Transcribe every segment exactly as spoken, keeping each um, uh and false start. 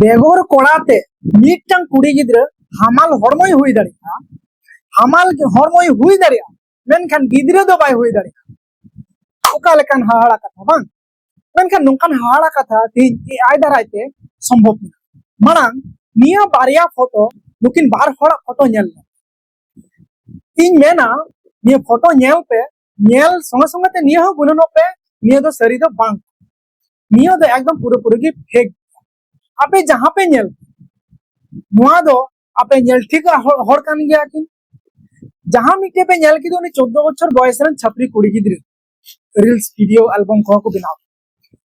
ᱵᱮᱜᱚᱨ ᱠᱚᱲᱟ ᱛᱮ ᱢᱤᱫᱴᱟᱝ ᱠᱩᱲᱤ ᱜᱤᱫᱽᱨᱟᱹ ᱦᱟᱢᱟᱞ ᱦᱚᱲᱢᱚᱭ ᱦᱩᱭ ᱫᱟᱲᱮᱭᱟᱜᱼᱟ, ᱦᱟᱢᱟᱞ ᱦᱚᱲᱢᱚᱭ ᱦᱩᱭ ᱫᱟᱲᱮᱭᱟᱜᱼᱟ, ᱢᱮᱱᱠᱷᱟᱱ ᱜᱤᱫᱽᱨᱟᱹ ᱫᱚ ᱵᱟᱭ ᱦᱩᱭ ᱫᱟᱲᱮᱭᱟᱜᱼᱟ᱾ ᱚᱠᱟ ᱞᱮᱠᱟᱱ ᱦᱟᱦᱟᱲᱟ ᱠᱟᱛᱷᱟ ᱵᱟᱝ? ᱢᱮᱱᱠᱷᱟᱱ ᱱᱚᱝᱠᱟᱱ ᱦᱟᱦᱟᱲᱟ ᱠᱟᱛᱷᱟ ᱛᱮᱦᱮᱧ ᱮ ᱟᱭ ᱫᱟᱨᱟᱭ ᱛᱮ ᱥᱚᱢᱵᱷᱚᱵ ᱢᱮᱱᱟᱜᱼᱟ᱾ ᱢᱟᱲᱟᱝ ᱱᱤᱭᱟᱹ ᱵᱟᱨᱭᱟ ᱯᱷᱳᱴᱳ, ᱱᱩᱠᱤᱱ ᱵᱟᱨ ᱦᱚᱲᱟᱜ ᱯᱷᱳᱴᱳ ᱧᱮᱞ ᱢᱮ᱾ ᱤᱧ ᱢᱮᱱᱟ, ᱱᱤᱭᱟᱹ ᱯᱷᱳᱴᱳ ᱧᱮᱞ ᱯᱮ, ᱧᱮᱞ ᱥᱚᱸᱜᱮ ᱥᱚᱸᱜᱮ ᱛᱮ ᱱᱤᱭᱟᱹ ᱦᱚᱸ ᱜᱩᱱᱟᱹᱱᱚᱜ ᱯᱮ, ᱱᱤᱭᱟᱹ ᱫᱚ ᱥᱟᱹᱨᱤ ᱫᱚ ᱵᱟᱝ, ᱱᱤᱭᱟᱹ ᱫᱚ ᱮᱠᱫᱚᱢ ᱯᱩᱨᱟᱹᱯᱩᱨᱤ ᱜᱮ ᱯᱷᱮᱠ᱾ ᱟᱯᱮ ᱡᱟᱦᱟᱸ ᱯᱮ ᱧᱮᱞ, ᱱᱚᱣᱟ ᱫᱚ ᱟᱯᱮ ᱧᱮᱞ ᱴᱷᱤᱠ ᱦᱚᱲ, ᱦᱚᱲ ᱠᱟᱱ ᱜᱮᱭᱟ ᱠᱤᱱ᱾ ᱡᱟᱦᱟᱸ ᱢᱤᱫᱴᱮᱡ ᱯᱮ ᱧᱮᱞ ᱠᱮᱫᱟ, ᱩᱱᱤ ᱪᱳᱫᱽᱫᱳ ᱵᱚᱪᱷᱚᱨ ᱵᱚᱭᱮᱥ ᱨᱮᱱ ᱪᱷᱟᱯᱨᱤ ᱠᱩᱲᱤ ᱜᱤᱫᱽᱨᱟᱹ, ᱨᱤᱞᱥ ᱵᱷᱤᱰᱤᱭᱳ ᱮᱞᱵᱟᱢ ᱠᱚᱦᱚᱸ ᱠᱚ ᱵᱮᱱᱟᱣ᱾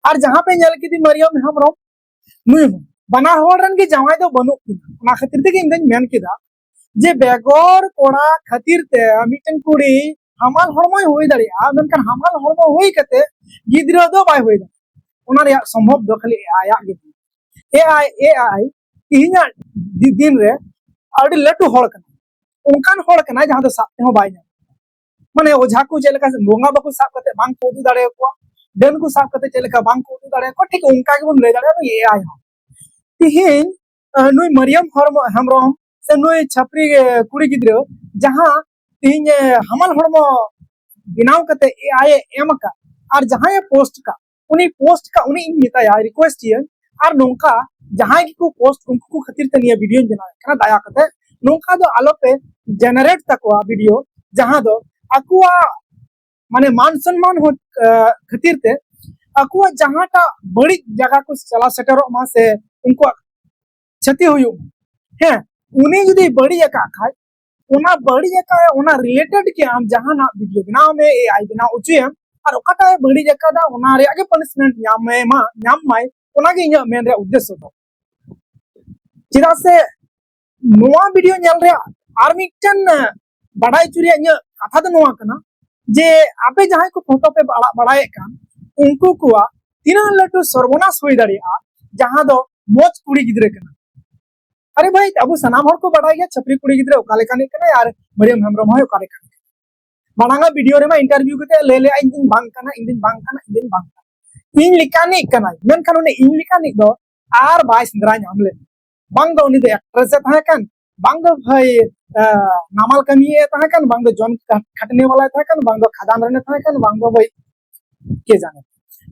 ᱟᱨ ᱡᱟᱦᱟᱸ ᱯᱮ ᱧᱮᱞ ᱠᱮᱫᱮ ᱢᱟᱨᱤᱭᱟᱢ ᱦᱮᱢᱵᱨᱚᱢ, ᱱᱩᱭ ᱦᱚᱸ ᱵᱟᱱᱟ ᱦᱚᱲ ᱨᱮᱱ ᱜᱮ ᱡᱟᱶᱟᱭ ᱫᱚ ᱵᱟᱹᱱᱩᱜ ᱠᱤᱱᱟ᱾ ᱚᱱᱟ ᱠᱷᱟᱹᱛᱤᱨ ᱛᱮᱜᱮ ᱤᱧ ᱫᱚᱧ ᱢᱮᱱ ᱠᱮᱫᱟ ᱡᱮ ᱵᱮᱜᱚᱨ ᱠᱚᱲᱟ ᱠᱷᱟᱹᱛᱤᱨ ᱛᱮ ᱢᱤᱫᱴᱮᱱ ᱠᱩᱲᱤ ᱦᱟᱢᱟᱞ ᱦᱚᱲᱢᱚᱭ ᱦᱩᱭ ᱫᱟᱲᱮᱭᱟᱜᱼᱟ, ᱢᱮᱱᱠᱷᱟᱱ ᱦᱟᱢᱟᱞ ᱦᱚᱲᱢᱚ ᱦᱩᱭ ᱠᱟᱛᱮ ᱜᱤᱫᱽᱨᱟᱹ ᱫᱚ ᱵᱟᱭ ᱦᱩᱭ ᱫᱟᱲᱮᱭᱟᱜᱼᱟ᱾ ᱚᱱᱟ ᱨᱮᱭᱟᱜ ᱥᱚᱢᱵᱷᱚᱵ ᱫᱚ ᱠᱷᱟᱹᱞᱤ ᱮ ᱟᱭ ᱟᱜ ᱜᱮ᱾ ᱮ ᱟᱭ, ᱮ ᱟᱭ ᱛᱮᱦᱮᱧᱟᱜ ᱫᱤ-, ᱫᱤᱱ ᱨᱮ ᱟᱹᱰᱤ ᱞᱟᱹᱴᱩ ᱦᱚᱲ ᱠᱟᱱᱟᱭ, ᱚᱱᱠᱟᱱ ᱦᱚᱲ ᱠᱟᱱᱟᱭ ᱡᱟᱦᱟᱸ ᱫᱚ ᱥᱟᱵ ᱛᱮᱦᱚᱸ ᱵᱟᱭ ᱧᱟᱢ᱾ ᱢᱟᱱᱮ ᱚᱡᱷᱟ ᱠᱚ ᱪᱮᱫ ᱞᱮᱠᱟ ᱵᱚᱸᱜᱟ ᱵᱟᱠᱚ ᱥᱟᱵ ᱠᱟᱛᱮ ᱵᱟᱝ ᱠᱚ ᱩᱫᱩᱜ ᱫᱟᱲᱮᱭᱟᱠᱚᱣᱟ, ᱰᱟᱹᱱ ᱠᱚ ᱥᱟᱵ ᱠᱟᱛᱮ ᱪᱮᱫ ᱞᱮᱠᱟ ᱵᱟᱝ ᱠᱚ ᱩᱫᱩᱜ ᱫᱟᱲᱮᱭᱟᱠᱚᱣᱟ, ᱴᱷᱤᱠ ᱚᱱᱠᱟ ᱜᱮᱵᱚᱱ ᱞᱟᱹᱭ ᱫᱟᱲᱮᱭᱟᱜᱼᱟ ᱱᱩᱭ ᱮ ᱟᱭ ᱦᱚᱸ᱾ ᱛᱤᱦᱤᱧ, ᱟᱸ, ᱱᱩᱭ ᱢᱟᱨᱤᱭᱟᱢ ᱦᱚᱨᱢᱚ-, ᱦᱮᱢᱵᱨᱚᱢ ᱥᱮ ᱱᱩᱭ ᱪᱷᱟᱯᱨᱤ, ᱮ, ᱠᱩᱲᱤ ᱜᱤᱫᱽᱨᱟᱹ ᱡᱟᱦᱟᱸ ᱛᱤᱦᱤᱧ, ᱮ, ᱦᱟᱢᱟᱞ ᱦᱚᱲᱢᱚ ᱵᱮᱱᱟᱣ ᱠᱟᱛᱮ ᱮ ᱟᱭ ᱮ ᱮᱢ ᱟᱠᱟᱫ, ᱟᱨ ᱡᱟᱦᱟᱸᱭ ᱮ ᱯᱳᱥᱴ ᱠᱟᱜ, ᱩᱱᱤ ᱯᱳᱥᱴ ᱠᱟᱜ, ᱩᱱᱤ ᱤᱧ ᱢᱮᱛᱟᱭᱟ, ᱨᱤᱠᱩᱭᱮᱥᱴ ᱤᱭᱟᱹᱧ, ᱟᱨ ᱱᱚᱝᱠᱟ ᱡᱟᱦᱟᱸᱭ ᱜᱮᱠᱚ ᱯᱳᱥᱴ, ᱩᱱᱠᱩ ᱠᱚ ᱠᱷᱟᱹᱛᱤᱨ ᱛᱮ ᱱᱤᱭᱟᱹ ᱵᱷᱤᱰᱤᱭᱳᱧ ᱵᱮᱱᱟᱣᱮᱫ ᱠᱟᱱᱟ᱾ ᱫᱟᱭᱟ ᱠᱟᱛᱮ ᱱᱚᱝᱠᱟ ᱫᱚ ᱟᱞᱚᱯᱮ ᱡᱮᱱᱟᱨᱮᱴ ᱛᱟᱠᱚᱣᱟ ᱵᱷᱤᱰᱤᱭᱳ, ᱡᱟᱦᱟᱸ ᱫᱚ ᱟᱠᱚᱣᱟᱜ ᱢᱟᱱᱮ ᱢᱟᱱ ᱥᱚᱱᱢᱟᱱ ᱦᱚᱸ, ᱟᱸ, ᱠᱷᱟᱹᱛᱤᱨ ᱛᱮ ᱟᱠᱚᱣᱟᱜ ᱡᱟᱦᱟᱸᱴᱟᱜ ᱵᱟᱹᱲᱤᱡ ᱡᱟᱭᱜᱟ ᱠᱚ ᱪᱟᱞᱟᱣ ᱥᱮᱴᱮᱨᱚᱜ ᱢᱟ ᱥᱮ ᱩᱱᱠᱩᱣᱟᱜ ᱠᱷᱚᱛᱤ ᱦᱩᱭᱩᱜ ᱢᱟ᱾ ᱦᱮᱸ, ᱩᱱᱤ ᱡᱩᱫᱤ ᱵᱟᱹᱲᱤᱡ ᱟᱠᱟᱫ ᱠᱷᱟᱡ, ᱚᱱᱟ ᱵᱟᱹᱲᱤᱡ ᱟᱠᱟᱫ, ᱚᱱᱟ ᱨᱤᱞᱮᱴᱮᱰ ᱜᱮ ᱟᱢ ᱡᱟᱦᱟᱱᱟᱜ ᱵᱷᱤᱰᱤᱭᱳ ᱵᱮᱱᱟᱣ ᱢᱮ, ᱮ ᱟᱭ ᱵᱮᱱᱟᱣ ᱦᱚᱪᱚᱭᱮᱢ, ᱟᱨ ᱚᱠᱟᱴᱟᱜ ᱮ ᱵᱟᱹᱲᱤᱡ ᱟᱠᱟᱫᱟ ᱚᱱᱟ ᱨᱮᱭᱟᱜ ᱜᱮ ᱯᱟᱱᱤᱥᱢᱮᱱᱴ ᱧᱟᱢ ᱢᱮ, ᱢᱟ, ᱧᱟᱢ ᱢᱟᱭ, ᱚᱱᱟᱜᱮ ᱤᱧᱟᱹᱜ ᱢᱮᱱ ᱨᱮᱭᱟᱜ ᱩᱫᱽᱫᱮᱥᱥᱚ ᱫᱚ᱾ ᱪᱮᱫᱟᱜ ᱥᱮ ᱱᱚᱣᱟ ᱵᱷᱤᱰᱤᱭᱳ ᱧᱮᱞ ᱨᱮᱭᱟᱜ ᱟᱨ ᱢᱤᱫᱴᱮᱱ, ᱮ, ᱵᱟᱰᱟᱭ ᱦᱚᱪᱚ ᱨᱮᱭᱟᱜ ᱤᱧᱟᱹᱜ ᱠᱟᱛᱷᱟ ᱫᱚ ᱱᱚᱣᱟ ᱠᱟᱱᱟ ᱡᱮ ᱟᱯᱮ ᱡᱟᱦᱟᱸᱭ ᱠᱚ ᱯᱷᱳᱴᱳ ᱯᱮ ᱟᱲᱟᱜ ᱵᱟᱲᱟᱭᱮᱫ ᱠᱟᱱ, ᱩᱱᱠᱩ ᱠᱚᱣᱟᱜ ᱛᱤᱱᱟᱹᱜ ᱞᱟᱹᱴᱩ ᱥᱚᱨᱵᱚᱱᱟᱥ ᱦᱩᱭ ᱫᱟᱲᱮᱭᱟᱜᱼᱟ, ᱡᱟᱦᱟᱸ ᱫᱚ ᱢᱚᱡᱽ ᱠᱩᱲᱤ ᱜᱤᱫᱽᱨᱟᱹ ᱠᱟᱱᱟ᱾ ᱟᱨᱮ ᱵᱷᱟᱭ, ᱟᱵᱚ ᱥᱟᱱᱟᱢ ᱦᱚᱲ ᱠᱚ ᱵᱟᱰᱟᱭ ᱜᱮᱭᱟ ᱪᱷᱟᱯᱨᱤ ᱠᱩᱲᱤ ᱜᱤᱫᱽᱨᱟᱹ ᱚᱠᱟ ᱞᱮᱠᱟᱱᱤᱡ ᱠᱟᱱᱟᱭ ᱟᱨ ᱢᱟᱹᱨᱤᱭᱟᱹᱢ ᱦᱮᱢᱵᱨᱚᱢ ᱦᱚᱸ ᱚᱠᱟ ᱞᱮᱠᱟᱱᱤᱡ ᱠᱟᱱᱟᱭ᱾ ᱢᱟᱲᱟᱝ ᱟᱜ ᱵᱷᱤᱰᱤᱭᱳ ᱨᱮᱢᱟ ᱤᱱᱴᱟᱨᱵᱷᱤᱭᱩ ᱠᱟᱛᱮ ᱞᱟᱹᱭ ᱞᱮᱜᱼᱟ, "ᱤᱧ ᱫᱚᱧ ᱵᱟᱝ ᱠᱟᱱᱟ, ᱤᱧ ᱫᱚᱧ ᱵᱟᱝ ᱠᱟᱱᱟ, ᱤᱧ ᱫᱚᱧ ᱵᱟᱝ ᱠᱟᱱᱟ, ᱤᱧ ᱞᱮᱠᱟᱱᱤᱡ ᱠᱟᱱᱟᱭ", ᱢᱮᱱᱠᱷᱟᱱ ᱩᱱᱤ ᱤᱧ ᱞᱮᱠᱟᱱᱤᱡ ᱫᱚ ᱟᱨ ᱵᱟᱭ ᱥᱮᱸᱫᱽᱨᱟ ᱧᱟᱢ ᱞᱮᱫ᱾ ᱵᱟᱝ ᱫᱚ ᱩᱱᱤ ᱫᱚ ᱮᱠᱴᱨᱮᱥ ᱮ ᱛᱟᱦᱮᱸ ᱠᱟᱱ, ᱵᱟᱝ ᱫᱚ ᱵᱷᱟᱹᱭ ᱱᱟᱢᱟᱞ ᱠᱟᱹᱢᱤᱭᱟᱹ ᱮ ᱛᱟᱦᱮᱸ ᱠᱟᱱ, ᱵᱟᱝ ᱫᱚ ᱡᱚᱱ ᱠᱷᱟᱴᱱᱤ ᱵᱟᱞᱟᱭ ᱛᱟᱦᱮᱸ ᱠᱟᱱ, ᱵᱟᱝ ᱫᱚ ᱠᱷᱟᱫᱟᱱ ᱨᱮᱱᱮ ᱛᱟᱦᱮᱸ ᱠᱟᱱ, ᱵᱟᱝ ᱫᱚ ᱵᱷᱟᱹᱭ ᱠᱮ ᱡᱟᱱᱮ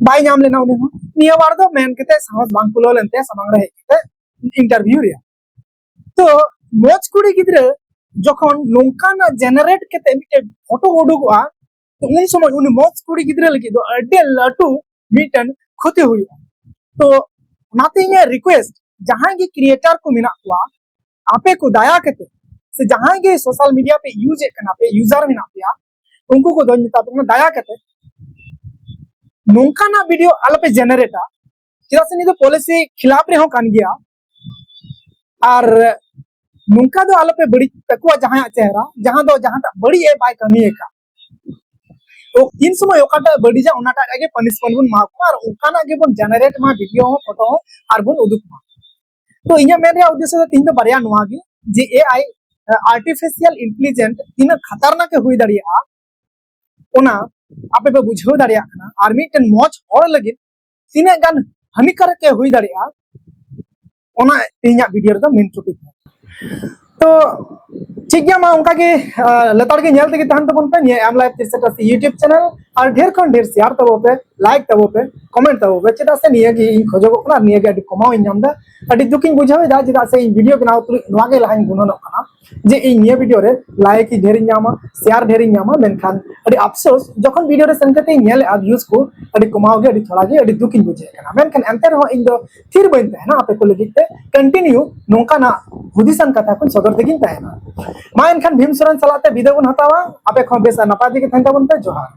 ᱵᱟᱭ ᱧᱟᱢ ᱞᱮᱱᱟ ᱩᱱᱤ ᱦᱚᱸ᱾ ᱱᱤᱭᱟᱹ ᱵᱟᱨ ᱫᱚ ᱢᱮᱱ ᱠᱟᱛᱮ ᱥᱟᱦᱚᱥ ᱵᱟᱝ ᱠᱩᱞᱟᱹᱣ ᱞᱮᱱ ᱛᱟᱭᱟ ᱥᱟᱢᱟᱝ ᱨᱮ ᱦᱮᱡ ᱠᱟᱛᱮ ᱤᱱᱴᱟᱨᱵᱷᱤᱭᱩ ᱨᱮᱭᱟᱜ᱾ ᱛᱚ ᱢᱚᱡᱽ ᱠᱩᱲᱤ ᱜᱤᱫᱽᱨᱟᱹ ᱡᱚᱠᱷᱚᱱ ᱱᱚᱝᱠᱟᱱᱟᱜ ᱡᱮᱱᱟᱨᱮᱴ ᱠᱟᱛᱮ ᱢᱤᱫᱴᱮᱱ ᱯᱷᱳᱴᱳ ᱩᱰᱩᱠᱚᱜᱼᱟ, ᱛᱚ ᱩᱱ ᱥᱚᱢᱚᱭ ᱩᱱᱤ ᱢᱚᱡᱽ ᱠᱩᱲᱤ ᱜᱤᱫᱽᱨᱟᱹ ᱞᱟᱹᱜᱤᱫ ᱫᱚ ᱟᱹᱰᱤ ᱞᱟᱹᱴᱩ ᱢᱤᱫᱴᱮᱱ ᱠᱷᱚᱛᱤ ᱦᱩᱭᱩᱜᱼᱟ᱾ ᱛᱚ ᱚᱱᱟᱛᱮ ᱤᱧᱟᱹᱜ ᱨᱤᱠᱩᱭᱮᱥᱴ, ᱡᱟᱦᱟᱸᱭ ᱜᱮ ᱠᱨᱤᱭᱮᱴᱟᱨ ᱠᱚ ᱢᱮᱱᱟᱜ ᱠᱚᱣᱟ, ᱟᱯᱮ ᱠᱚ ᱫᱟᱭᱟ ᱠᱟᱛᱮ, ᱥᱮ ᱡᱟᱦᱟᱸᱭ ᱜᱮ ᱥᱳᱥᱟᱞ ᱢᱤᱰᱤᱭᱟ ᱯᱮ ᱤᱭᱩᱡᱽ ᱮᱫ ᱠᱟᱱᱟ ᱯᱮ, ᱤᱭᱩᱡᱟᱨ ᱢᱮᱱᱟᱜ ᱯᱮᱭᱟ, ᱩᱱᱠᱩ ᱠᱚ ᱫᱚᱧ ᱢᱮᱛᱟ ᱯᱮ ᱠᱟᱱᱟ, ᱫᱟᱭᱟ ᱠᱟᱛᱮ ᱱᱚᱝᱠᱟᱱᱟᱜ ᱵᱷᱤᱰᱤᱭᱳ ᱟᱞᱚᱯᱮ ᱡᱮᱱᱟᱨᱮᱴᱟ᱾ ᱪᱮᱫᱟᱜ ᱥᱮ ᱱᱤᱭᱟᱹ ᱫᱚ ᱯᱚᱞᱤᱥᱤ ᱠᱷᱤᱞᱟᱯ ᱨᱮᱦᱚᱸ ᱠᱟᱱ ᱜᱮᱭᱟ᱾ ᱟᱨ ᱱᱚᱝᱠᱟ ᱫᱚ ᱟᱞᱚᱯᱮ ᱵᱟᱹᱲᱤᱡ ᱛᱟᱠᱚᱣᱟ ᱡᱟᱦᱟᱸᱭᱟᱜ ᱪᱮᱦᱨᱟ, ᱡᱟᱦᱟᱸ ᱫᱚ ᱡᱟᱦᱟᱸᱴᱟᱜ ᱵᱟᱹᱲᱤᱡ ᱮ ᱵᱟᱭ ᱠᱟᱹᱢᱤ ᱟᱠᱟᱫ᱾ ᱛᱚ ᱤᱱ ᱥᱚᱢᱚᱭ ᱚᱠᱟᱴᱟᱜ ᱵᱟᱹᱲᱤᱡᱟ ᱚᱱᱟᱴᱟᱜ ᱨᱮᱜᱮ ᱯᱟᱱᱤᱥᱢᱮᱱᱴ ᱵᱚᱱ ᱮᱢᱟ ᱠᱚᱣᱟ, ᱟᱨ ᱚᱱᱠᱟᱱᱟᱜ ᱜᱮᱵᱚᱱ ᱡᱮᱱᱟᱨᱮᱴ ᱢᱟ ᱵᱷᱤᱰᱤᱭᱳ ᱦᱚᱸ, ᱯᱷᱳᱴᱳ ᱦᱚᱸ, ᱟᱨ ᱵᱚᱱ ᱩᱫᱩᱜ ᱢᱟ᱾ ᱛᱚ ᱤᱧᱟᱹᱜ ᱢᱮᱱ ᱨᱮᱭᱟᱜ ᱩᱫᱽᱫᱮᱥᱥᱚ ᱫᱚ ᱛᱤᱦᱤᱧ ᱫᱚ ᱵᱟᱨᱭᱟ ᱱᱚᱣᱟ ᱜᱮ, ᱡᱮ ᱮ ᱟᱭ, ᱟᱨᱴᱤᱯᱷᱤᱥᱤᱭᱟᱞ ᱤᱱᱴᱮᱞᱤᱡᱮᱱᱴ ᱛᱤᱱᱟᱹᱜ ᱠᱷᱟᱛᱟᱨᱱᱟᱠ ᱮ ᱦᱩᱭ ᱫᱟᱲᱮᱭᱟᱜᱼᱟ, ᱚᱱᱟ ᱟᱯᱮ ᱯᱮ ᱵᱩᱡᱷᱟᱹᱣ ᱫᱟᱲᱮᱭᱟᱜ ᱠᱟᱱᱟ, ᱟᱨ ᱢᱤᱫᱴᱮᱱ ᱢᱚᱡᱽ ᱦᱚᱲ ᱞᱟᱹᱜᱤᱫ ᱛᱤᱱᱟᱹᱜ ᱜᱟᱱ ᱦᱟᱹᱱᱤᱠᱟᱨᱚᱠ ᱮ ᱦᱩᱭ ᱫᱟᱲᱮᱭᱟᱜᱼᱟ, ᱚᱱᱟ ᱛᱮᱦᱮᱧᱟᱜ ᱵᱷᱤᱰᱤᱭᱳ ᱨᱮᱫᱚ ᱢᱮᱱ ᱴᱚᱯᱤᱠ ᱠᱟᱱᱟ᱾ ᱛᱚ ᱴᱷᱤᱠ ᱜᱮᱭᱟ, ᱢᱟ ᱚᱱᱠᱟ ᱜᱮ ᱟᱸ, ᱞᱮᱛᱟᱲ ᱜᱮ ᱧᱮᱞ ᱛᱮᱜᱮ ᱛᱟᱦᱮᱱ ᱛᱟᱵᱚᱱ ᱯᱮ ᱱᱤᱭᱟᱹ ᱮᱢ ᱞᱟᱭᱤᱵᱷ ᱛᱤᱨᱥᱟ ᱴᱟᱥᱤ YouTube ᱪᱮᱱᱮᱞ, ᱟᱨ ᱰᱷᱮᱨ ᱠᱷᱚᱱ ᱰᱷᱮᱨ ᱥᱮᱭᱟᱨ ᱛᱟᱵᱚ ᱯᱮ, ᱞᱟᱭᱤᱠ ᱛᱟᱵᱚ ᱯᱮ, ᱠᱚᱢᱮᱱᱴ ᱛᱟᱵᱚ ᱯᱮ, ᱪᱮᱫᱟᱜ ᱥᱮ ᱱᱤᱭᱟᱹ ᱜᱮ ᱤᱧ ᱠᱷᱚᱡᱚᱜᱚᱜ ᱠᱟᱱᱟ, ᱟᱨ ᱱᱤᱭᱟᱹ ᱜᱮ ᱟᱹᱰᱤ ᱠᱚᱢᱟᱣ ᱤᱧ ᱧᱟᱢ ᱮᱫᱟ᱾ ᱟᱹᱰᱤ ᱫᱩᱠ ᱤᱧ ᱵᱩᱡᱷᱟᱹᱣ ᱮᱫᱟ, ᱪᱮᱫᱟᱜ ᱥᱮ ᱤᱧ ᱵᱷᱤᱰᱤᱭᱳ ᱵᱮᱱᱟᱣ ᱛᱩᱞᱩᱡ ᱱᱚᱣᱟ ᱜᱮ ᱞᱟᱦᱟᱧ ᱜᱩᱱᱟᱹᱱᱚᱜ ᱠᱟᱱᱟ ᱡᱮ ᱤᱧ ᱱᱤᱭᱟᱹ ᱵᱷᱤᱰᱤᱭᱳ ᱨᱮ ᱞᱟᱭᱤᱠ ᱰᱷᱮᱨᱤᱧ ᱧᱟᱢᱟ, ᱥᱮᱭᱟᱨ ᱰᱷᱮᱨᱤᱧ ᱧᱟᱢᱟ, ᱢᱮᱱᱠᱷᱟᱱ ᱟᱹᱰᱤ ᱟᱯᱥᱳᱥ, ᱡᱚᱠᱷᱚᱱ ᱵᱷᱤᱰᱤᱭᱳ ᱨᱮ ᱥᱮᱱ ᱠᱟᱛᱮ ᱤᱧ ᱧᱮᱞᱮᱫᱼᱟ ᱵᱷᱤᱭᱩᱡᱽ ᱠᱚ ᱟᱹᱰᱤ ᱠᱚᱢᱟᱣ ᱜᱮ, ᱟᱹᱰᱤ ᱛᱷᱚᱲᱟ ᱜᱮ, ᱟᱹᱰᱤ ᱫᱩᱠ ᱤᱧ ᱵᱩᱡᱷᱟᱹᱣᱮᱫ ᱠᱟᱱᱟ᱾ ᱢᱮᱱᱠᱷᱟᱱ ᱮᱱᱛᱮ ᱨᱮᱦᱚᱸ ᱤᱧ ᱫᱚ ᱛᱷᱤᱨ ᱵᱟᱹᱧ ᱛᱟᱦᱮᱱᱟ, ᱟᱯᱮ ᱠᱚ ᱞᱟᱹᱜᱤᱫ ᱛᱮ ᱠᱚᱱᱴᱤᱱᱤᱭᱩ ᱱᱚᱝᱠᱟᱱᱟᱜ ᱦᱩᱫᱤᱥᱟᱱ ᱠᱟᱛᱷᱟ ᱠᱚᱧ ᱥᱚᱫᱚᱨ ᱛᱮᱜᱤᱧ ᱛᱟᱦᱮᱱᱟ᱾ ᱢᱟ ᱮᱱᱠᱷᱟᱱ ᱵᱷᱤᱢ ᱥᱚᱨᱮᱱ ᱥᱟᱞᱟᱜ ᱛᱮ ᱵᱤᱫᱟᱹ ᱵᱚᱱ ᱦᱟᱛᱟᱣᱟ᱾ ᱟᱯᱮ ᱠᱚᱦᱚᱸ ᱵᱮᱥ ᱟᱨ ᱱᱟᱯᱟᱭ ᱛᱮᱜᱮ ᱛᱟᱦᱮᱱ ᱛᱟᱵᱚᱱ ᱯᱮ᱾ ᱡᱚᱦᱟᱨ᱾